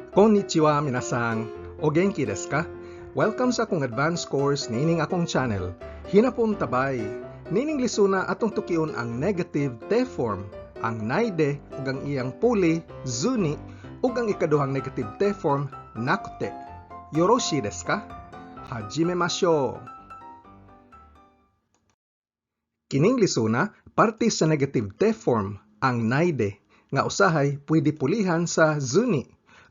Konnichiwa, minasan. O genki desu ka? Welcome sa akong advanced course niining akong channel. Hinapon tabay. Niining lisuna, atong tukion ang negative te form, ang naide ug ang iyang puli, zuni, ug ang ikaduhang negative te form, nakute. Yoroshi desu ka? Hajime masho. Kining lisuna, parte sa negative te form, ang naide, nga usahay pwede pulihan sa zuni,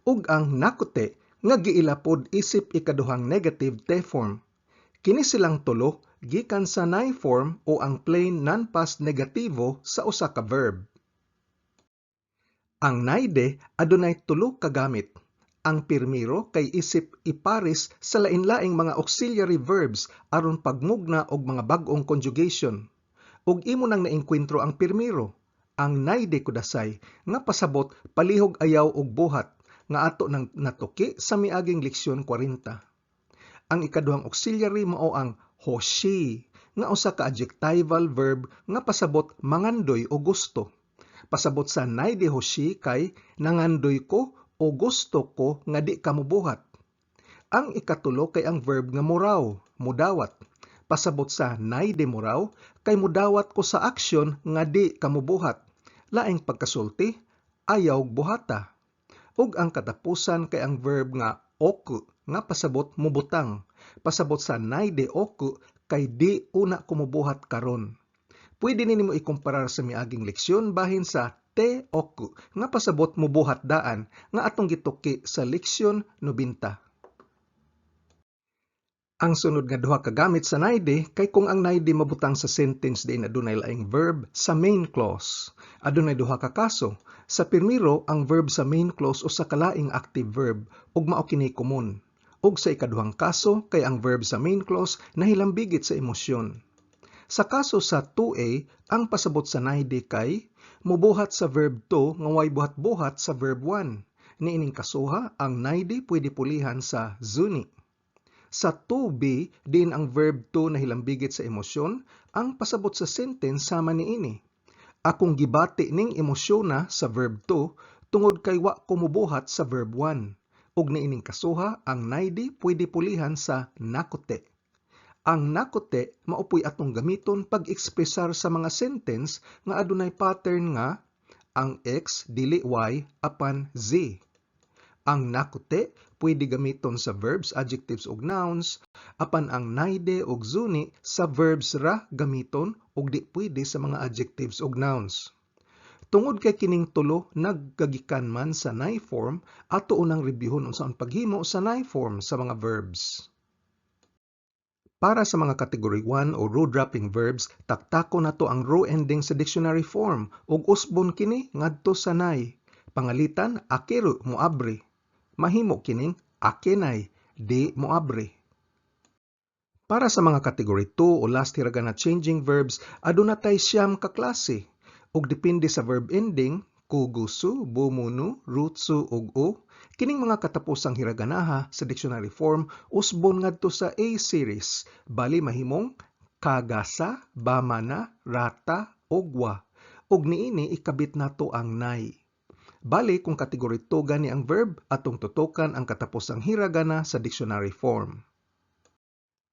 ug ang nakute nga giila pod isip ikaduhang negative te form. Kini silang tulo gikan sa nai form o ang plain non-past negatibo sa usa ka verb. Ang naide adunay tulo ka gamit. Ang pirmiro kay isip ipares sa lain-laing mga auxiliary verbs aron pagmugna og mga bag-ong conjugation. Ug imo nang naengkwentro ang pirmiro, ang naide kudasai, nga pasabot palihog ayaw og buhat, nga ato nang natuki sa miaging leksyon 40. Ang ikaduhang auxiliary mao ang hoshi, nga usa ka adjectival verb nga pasabot mangandoy o gusto. Pasabot sa naide hoshi kay nangandoy ko o gusto ko nga di ka mobuhat. Ang ikatulo kay ang verb nga muraw, mudawat. Pasabot sa naide murau kay mudawat ko sa aksyon nga di ka mobuhat. Laing pagkasulti, ayaw buhata. Ug ang katapusan kay ang verb nga oku nga pasabot mubutang. Pasabot sa naide oku kay di una ko mobuhat karon. Pwede nimo ikumparar sa miaging leksyon bahin sa te oku nga pasabot mobuhat daan nga atong gituki sa leksyon 90. Ang sunod nga duha ka gamit sa naide kay kung ang naide mabutang sa sentence diin adunay laing verb sa main clause. Adunay duha ka kaso. Sa pirmiro, ang verb sa main clause usa ka laing active verb ug mao kini komon. Ug sa ikaduhang kaso kay ang verb sa main clause nahilambigit sa emosyon. Sa kaso sa 2A, ang pasabot sa naide kay mubuhat sa verb 2 nga way buhat-buhat sa verb 1. Niining kasuha, ang naide pwede pulihan sa zuni. Sa 2B, diin ang verb 2 nahilambigit sa emosyon, ang pasabot sa sentence sama niini: Akong gibati ning emosyona sa verb 2 tungod kay wa ko mobuhat sa verb 1. Ug niining kasuha, ang naide pwede pulihan sa nakute. Ang nakute mao poy atong gamiton pag-ekspresar sa mga sentence nga adunay pattern nga ang x dili y apan z. Ang nakute pwede gamiton sa verbs, adjectives ug nouns, apan ang naide ug zuni sa verbs ra gamiton ug di pwede sa mga adjectives ug nouns. Tungod kay kining tulo naggagikan man sa nai form, ato unang rebyuhon unsaon paghimo sa nai form sa mga verbs. Para sa mga category 1 o ru-dropping verbs, taktakon nato ang ru ending sa dictionary form ug usbon kini ngadto sa nai. Pangalitan, akeru moabri. Mahimo kining akenai, di moabri. Para sa mga category 2 o last hiragana changing verbs, aduna tay 9 ka klase. Ug depende sa verb ending, kugusu, bumunu, rutsu ug u, kining mga katapusang hiraganaha sa dictionary form usbon ngadto sa A series. Bali mahimong kagasa, bamana, rata ug wa. Ug niini ikabit nato ang nai. Bali kung category 2 gani ang verb, atong tutukan ang katapusang hiragana sa dictionary form.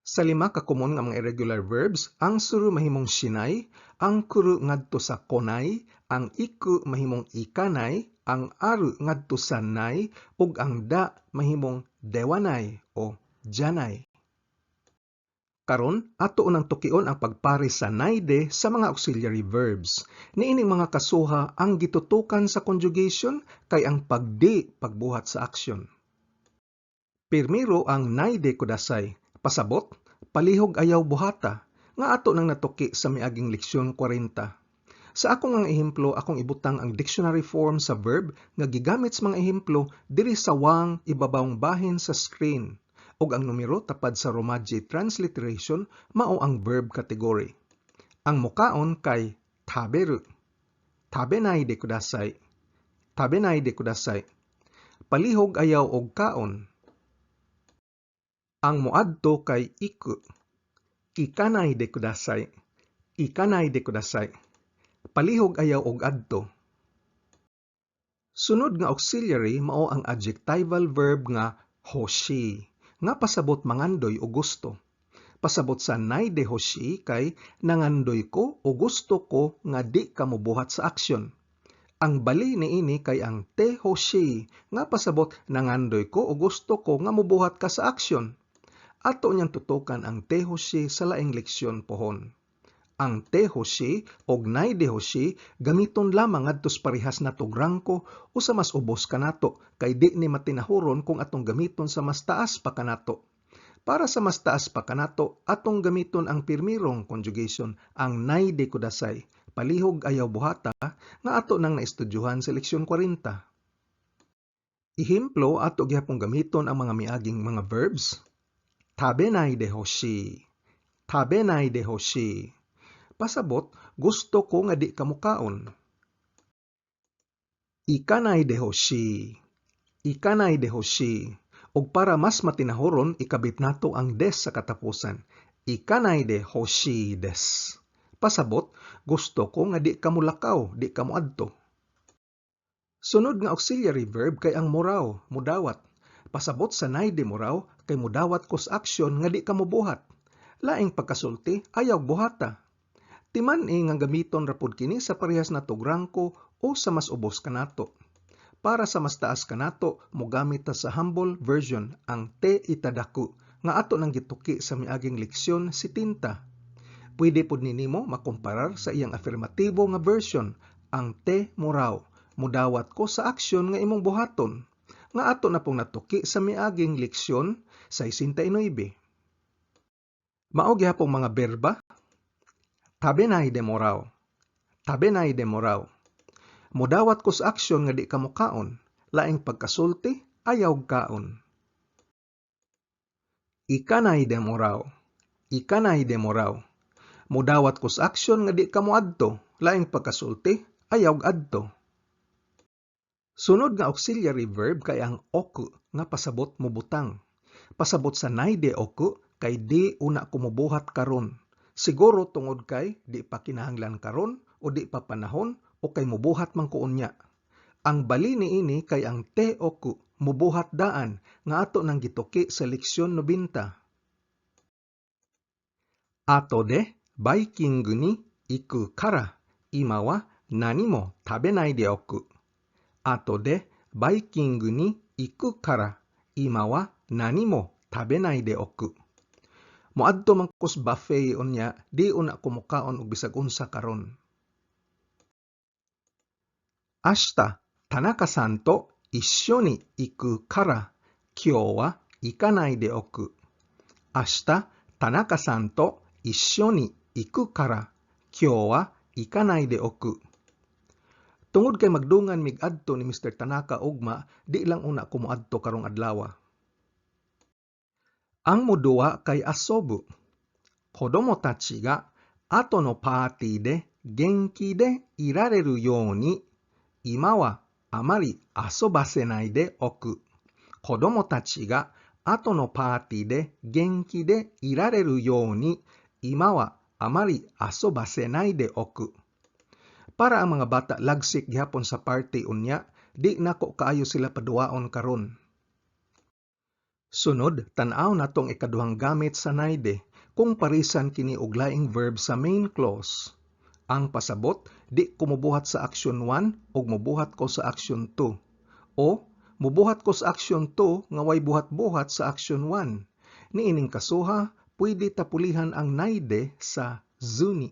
Sa lima ka komon nga mga irregular verbs, ang suru mahimong shinai, ang kuru ngadto sa konai, ang iku mahimong ikanai, ang aru ngadto sa nai, ug ang da mahimong dewanai o janai. Karon, ato unang tukion ang pagpares sa naide sa mga auxiliary verbs. Niining mga kasuha, ang gitutukan sa conjugation kay ang pagdi pagbuhat sa aksyon. Pirmiro ang naide kudasai. Pasabot, palihog ayaw buhata, nga ato nang natuki sa miaging leksyon 40. Sa akong mga ehemplo, akong ibutang ang dictionary form sa verb nga gigamit sa mga ehemplo diri sa wang ibabawng bahin sa screen. Ug ang numero tapad sa Romaji transliteration mao ang verb category. Ang mukaon kay taberu. Tabenai de kudasai. Tabenai de kudasai. Palihog ayaw og kaon. Ang moadto kay iku. Ikanai de kudasai. Ikanai de kudasai. Palihog ayaw og adto. Sunod nga auxiliary mao ang adjectival verb nga hoshi, nga pasabot mangandoy o gusto. Pasabot sa ないでほしい kay nangandoy ko o gusto ko nga di ka mobuhat sa aksyon. Ang bali niini kay ang てほしい nga pasabot nangandoy ko o gusto ko nga mobuhat ka sa aksyon. Ato niyang tutukan ang てほしい sa laing leksyon pohon. Ang てほしい og ないでほしい gamiton lamang ngadto sa parehas natog rangko o sa mas ubos kanato kay di ni matinahuron kung atong gamiton sa mas taas pa kanato. Para sa mas taas pa kanato, atong gamiton ang pirmirong conjugation, ang ないでください. Palihog ayaw buhata nga ato nang naestudyuhan sa leksyon 40. Ehemplo, ato gihapong gamiton ang mga miaging mga verbs. 食べないでほしい. 食べないでほしい. Pasabot, gusto ko nga di ka mukaon. 行かないでほしい. 行かないでほしい. Og para mas matinahuron, ikabit nato ang です sa katapusan. 行かないでほしいです. Pasabot, gusto ko nga di ka mulakaw, di ka muadto. Sunod nga auxiliary verb kay ang もらう, mudawat. Pasabot sa ないでもらう kay mudawat ko sa aksyon nga di ka mubuhat. Laing pagkasulti, ayaw buhata. Timan-i nga gamiton ra pud kini sa parehas natog rangko o sa mas ubos kanato. Para sa mas taas kanato, mogamit ta sa humble version, ang ていただく, nga ato nang gituki sa miaging leksyon 70. Pwede pud ni nimo makomparar sa iyang afirmatibo nga version, ang てもらう, mudawat ko sa aksyon nga imong buhaton, nga ato na pong natuki sa miaging leksyon 69. Mao gihapong mga berba, 食べないでもらう. 食べないでもらう. Mudawat ko sa aksyon nga di ka mukaon. Laing pagkasulti, ayaw kaon. 行かないでもらう. 行かないでもらう. Mudawat ko sa aksyon nga di ka moadto. Laing pagkasulti, ayaw adto. Sunod nga auxiliary verb kay ang 置く nga pasabot mobutang. Pasabot sa ないでおく kay di una ko mobuhat karon. Siguro tungod kay di pa kinahanglan karon o di pa panahon o kay mobuhat man ko unya. Ang bali niini kay ang ておく, mubuhat daan, nga ato nang gituki sa leksyon 90. 後でバイキングに行くから今は何も食べないでおく。後でバイキングに行くから今は何も食べないでおく。Moadto man ko sa buffet unya, di una ko mukaon og bisag unsa karon. 明日、田中さんと一緒に行くから今日は行かないでおく。明日、田中さんと一緒に行くから今日は行かないでおく。Tungod kay magdungan mig adto ni Mr. Tanaka ugma, di lang una ko moadto karong adlaw. Ang moduwa kay 遊ぶ. 子供たちが後のパーティーで元気でいられるように今はあまり遊ばせないでおく。子供たちが後のパーティーで元気でいられるように今はあまり遊ばせないでおく。Para ang mga bata lagsik gihapon sa party unya, di nako kaayo sila paduwaon karon. Sunod, tan-aw natong ikaduhang gamit sa ないで, kung parisan kini og laing verb sa main clause. Ang pasabot, di ko mobuhat sa action 1 ug mobuhat ko sa action 2. O mobuhat ko sa action 2 nga way buhat-buhat sa action 1. Niining kasuha, pwede ta pulihan ang ないで sa ずに.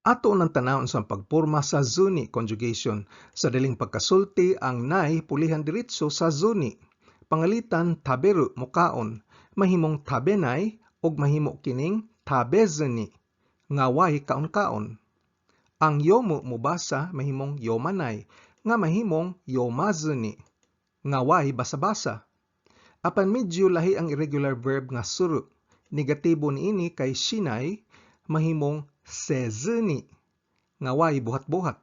Ato nang tanawon sa pagporma sa ずに conjugation. Sa daling pagkasulti, ang ない pulihan diretso sa ずに. Pangalitan 食べる mukaon, mahimong 食べない ug mahimo kining 食べずに nga way kaon-kaon. Ang 読む mubasa mahimong 読まない nga mahimong 読まずに nga way basa-basa. Apan medyo lahi ang irregular verb nga する. Negatibo niini kay しない mahimong せずに nga way buhat-buhat.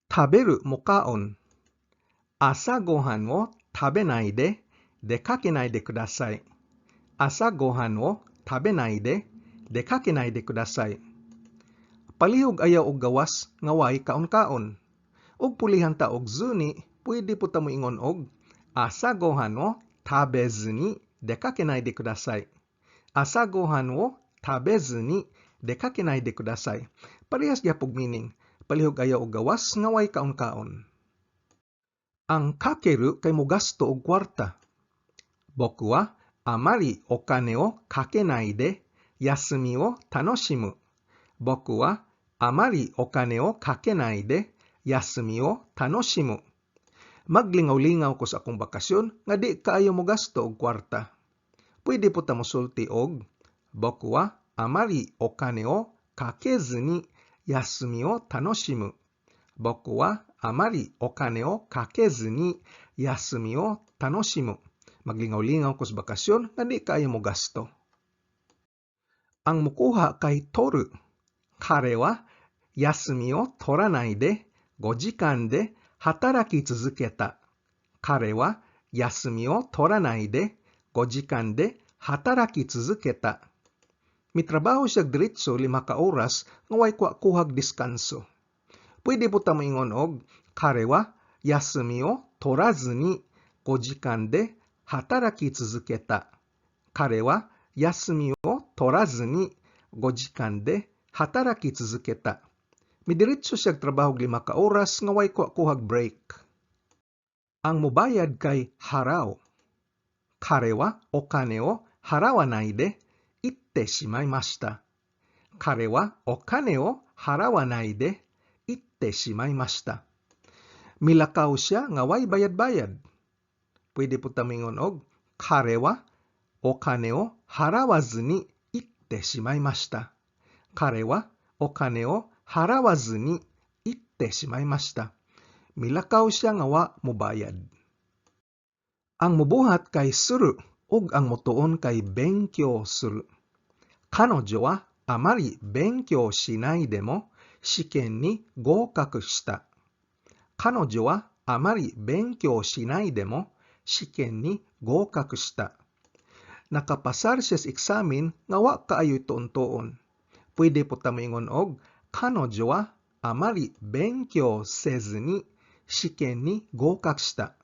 食べる mukaon. 朝ごはんを食べないで出かけないでください。朝ごはんを食べないで出かけないでください。Palihog ayaw og gawas nga way kaon-kaon. Ug pulihan ta og ずに, pwede pud ta moingon og 朝ごはんを食べずに出かけないでください. 朝ごはんを食べずに出かけないでください. Parehas gyapon meaning. Palihog ayaw og gawas nga way kaon-kaon. Ang かける kay mogasto og kwarta. 僕はあまりお金をかけないで休みを楽しむ。僕はあまりお金をかけないで休みを楽しむ。Maglingaw-lingaw ko sa akong bakasyon nga di kaayo mogasto og kwarta. Pwede pud ta mosulti og 僕はあまりお金をかけずに休みを楽しむ。僕はあまりお金をかけずに休みを楽しむ。Maglingaw-lingaw ko sa bakasyon nga di kaayo mogasto. Ang mukuha kay 取る. 彼は休みを取らないで5時間で働き続けた。彼は休みを取らないで5時間で働き続けた。Mitrabaho siya diretso 5 ka oras nga way kuha-kuhag diskanso. Pwede pud ta moingon og 彼は休みを取らずに5時間で働き続けた。彼は休みを取らずに5時間で働き続けた。Midiretso siya trabaho 5 ka oras nga way kuha-kuhag break. Ang mobayad kay 払う. 彼はお金を払わないで行ってしまいました。彼はお金を払わないで行ってしまいました。Milakaw siya nga way bayad-bayad. Pwede pud ta moingon og 彼はお金を払わずに行ってしまいました。彼はお金を払わずに行ってしまいました。Milakaw siya nga wa mobayad. Ang mubuhat kay する ug ang mutuon kay 勉強する。彼女はあまり勉強しないでも試験に合格した。彼女はあまり勉強しないでも試験に合格した。Nakapasar siya sa eksamen nga wa kaayo'y tuon-tuon. Pwede pud ta moingon og 彼女はあまり勉強せずに試験に合格した。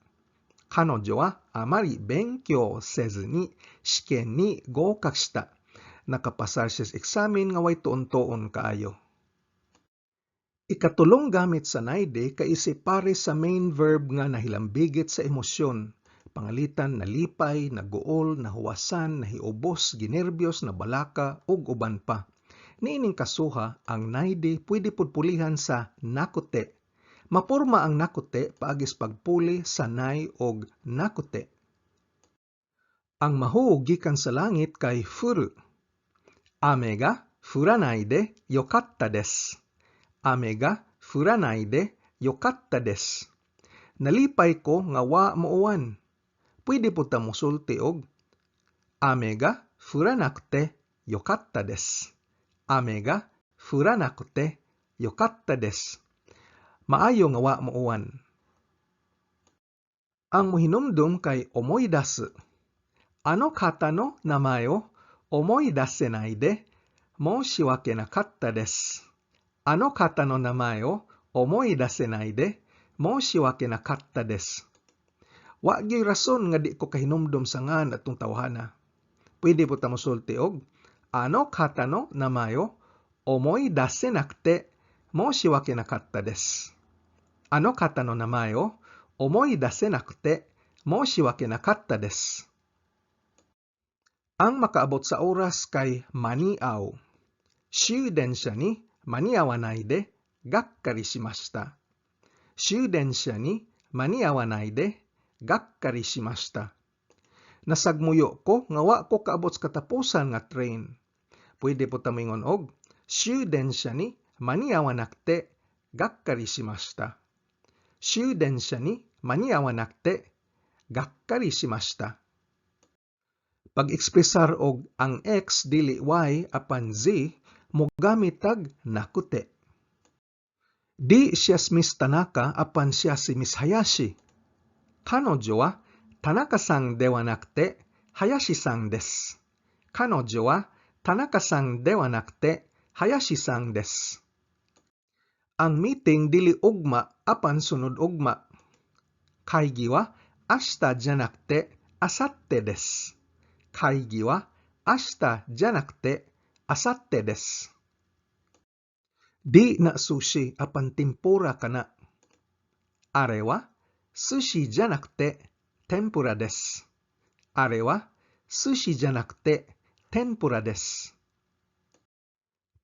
彼女はあまり勉強せずに試験に合格した。Nakapasar siya sa eksamen nga way tuon-tuon kaayo. Ikatulong gamit sa ないで kay isipare sa main verb nga nahilambigit sa emosyon. Pangalitan, nalipay, naguol, nahuwasan, nahiubos, ginerbyos, nabalaka, ug uban pa. Niining kasuha, ang ないで pwede pud pulihan sa なくて. Maporma ang なくて paagi sa pagpuli sa ない og なくて. Ang mahuog gikan sa langit kay 降る. 雨が降らないでよかったです。雨が降らないでよかったです。Nalipay ko nga wa muuwan. Pwede pud ta mosulti og 雨が降らなくてよかったです。雨が降らなくてよかったです。Maayo nga wa muuwan. Ang muhinumdum kay 思い出す. あの方の名前を思い出せないで申し訳なかったです。あの方の名前を思い出せないで申し訳なかったです。Wa gyuy rason nga di ko kahinumdum sa ngan atong tawhana. Pwede pud ta mosulti og あの方の名前を思い出せなくて申し訳なかったです。あの方の名前を思い出せなくて申し訳なかったです。Ang makaabot sa oras kay 間に合う. 終電車に間に合わないでがっかりしました。終電車に間に合わないでがっかりしました。Nasagmuyo ko nga wa ko kaabot sa katapusan nga train. Pwede pud ta moingon og 終電車に間に合わなくてがっかりしました。終電車に間に合わなくてがっかりしました。Pag-ekspresar og ang X dili Y apan Z, mogamit tag なくて. Di siya si Miss Tanaka apan siya si Miss Hayashi. 彼女は田中さんではなくて林さんです。彼女は田中さんではなくて林さんです。Ang meeting dili ugma apan sunod ugma. 会議は明日じゃなくて明後日です。会議は明日じゃなくて明後日です。Di na sushi apan tempura kana. あれは寿司じゃなくて天ぷらです。あれは寿司じゃなくて天ぷらです。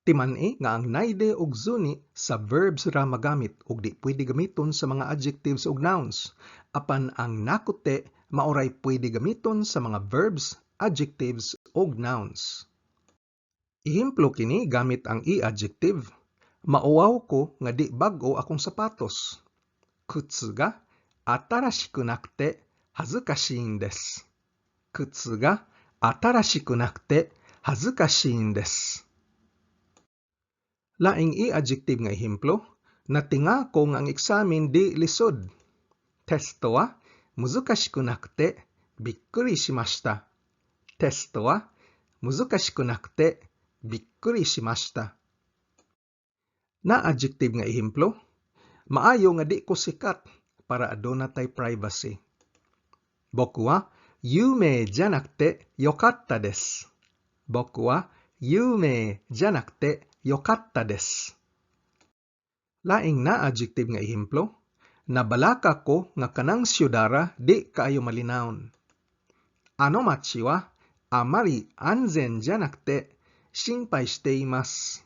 Timan-i nga ang ないで ug ずに sa verbs ra magamit ug di pwede gamiton sa mga adjectives ug nouns. Apan ang なくて mao ray pwede gamiton sa mga verbs, adjectives ug nouns. Ehemplo kini gamit ang i-adjective. Mauwaw ko nga di bag-o akong sapatos. 靴が新しくなくて恥ずかしいんです。靴が新しくなくて恥ずかしいんです。Laing i-adjective nga ehemplo, natinga ko nga ang eksamen di lisod. テストは難しくなくてびっくりしました。テストは難しくなくてびっくりしました。Na adjective nga ehemplo, maayo nga di ko sikat para aduna tay privacy. 僕は有名じゃなくてよかったです。僕は有名じゃなくてよかったです。Laing na adjective nga ehemplo, nabalaka ko nga kanang syudara di kaayo malinawon. あの町はあまり安全じゃなくて心配しています。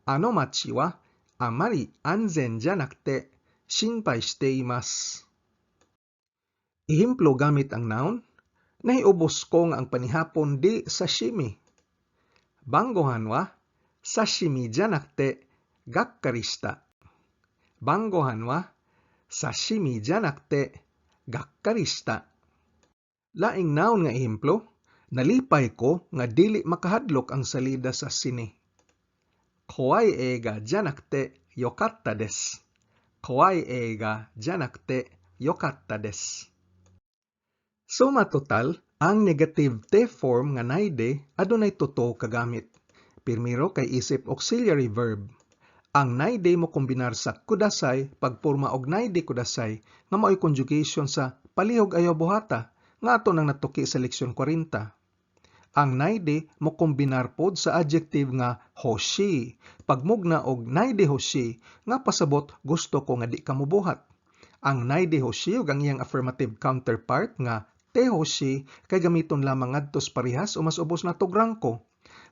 あの町はあまり安全じゃなくて心配しています。Ehemplo gamit ang noun, nahiubos ko nga ang panihapon di sashimi. 晩ご飯は刺身じゃなくてがっかりした。晩ご飯は刺身じゃなくてがっかりした。Laing noun nga ehemplo, nalipay ko nga dili makahadlok ang salida sa sine. 怖い映画じゃなくてよかったです。怖い映画じゃなくてよかったです。Suma total, ang negative te form nga ないで adunay tuto ka gamit. Pirmiro kay isip auxiliary verb. Ang ないで mo kombinar sa ください pagporma og ないでください nga mao'y conjugation sa palihog ayaw buhata nga ato nang natuki sa leksyon 40. Ang ないで mo kombinar pod sa adjective nga ほしい pagmugna og ないでほしい nga pasabot gusto ko nga di ka mobuhat. Ang ないでほしい ug ang iyang affirmative counterpart nga てほしい kay gamiton lamang ngadto sa parehas o mas ubos natog rangko.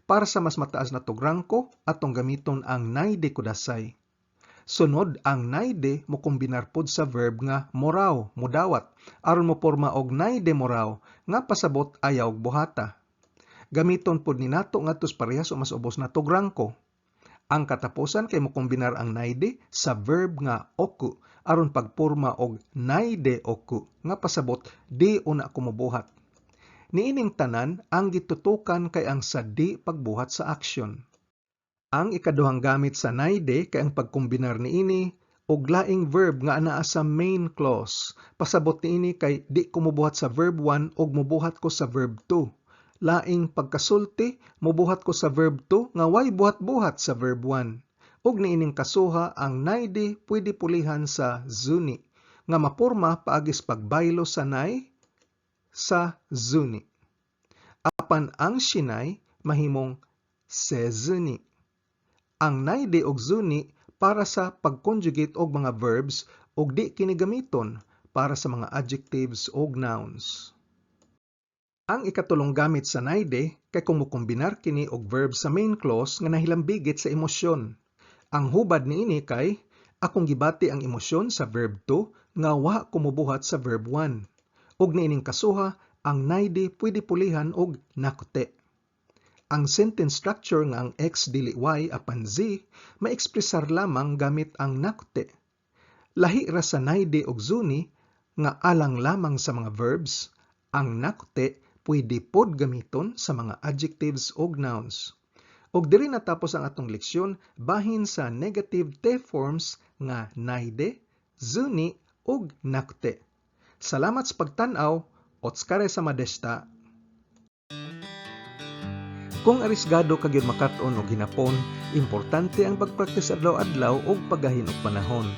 Para sa mas mataas natog rangko, atong gamiton ang ないでください. Sunod, ang ないで mo kombinar pod sa verb nga もらう, modawat, aron moporma og ないでもらう nga pasabot ayaw og buhata. Gamiton pod ni nato ngadto sa parehas o mas ubos natog rangko. Ang katapusan kay mokombinar ang ないで sa verb nga おく aron pagporma og ないでおく nga pasabot di una ko mobuhat. Niining tanan, ang gitutukan kay ang sa di pagbuhat sa aksyon. Ang ikaduhang gamit sa ないで kay ang pagkombinar niini og laing verb nga anaa sa main clause. Pasabot niini kay di ko mobuhat sa verb 1 ug mobuhat ko sa verb 2. Laing pagkasulti, mobuhat ko sa verb 2 nga way buhat-buhat sa verb 1. Ug niining kasuha, ang ないで pwede pulihan sa ずに nga maporma paagi sa pagbaylo sa ない sa ずに. Apan ang しない mahimong せずに. Ang ないで og ずに para sa pag-conjugate og mga verbs ug di kini gamiton para sa mga adjectives og nouns. Ang ikatulong gamit sa ないで kay kung mokombinar kini og verb sa main clause nga nahilambigit sa emosyon. Ang hubad niini kay akong gibati ang emosyon sa verb 2 nga wa ko mobuhat sa verb 1. Ug niining kasuha, ang ないで pwede pulihan og なくて. Ang sentence structure nga ang x dili y apan z maekspresar lamang gamit ang なくて. Lahi ra sa ないで og ずに nga alang lamang sa mga verbs, ang なくて pwede pod gamiton sa mga adjectives og nouns. Og diri natapos ang atong leksyon bahin sa negative te forms nga ないで, ずに ug なくて. Salamat sa pagtan-aw. お疲れ様でした. Kung arisgado ka gyud makat-on og hinapon, importante ang pagpraktis adlaw-adlaw ug paggahin og panahon.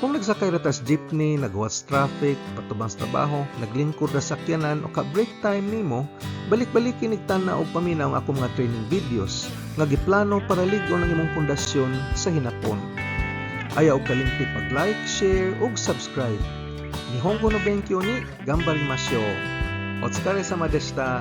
Kung nagsakay ra tas jeepney, naghuwat sa traffic, patubang sa trabaho, naglingkod ra sa sakyanan o ka break time nimo, balik-baliki nig tan-aw og paminaw ang akong mga training videos nga giplano para lig-on ang imong pundasyon sa hinapon. Ayaw og kalimti pag-like, share ug subscribe. Nihongo no benkyo ni gambarimasho. Otsukaresama deshita.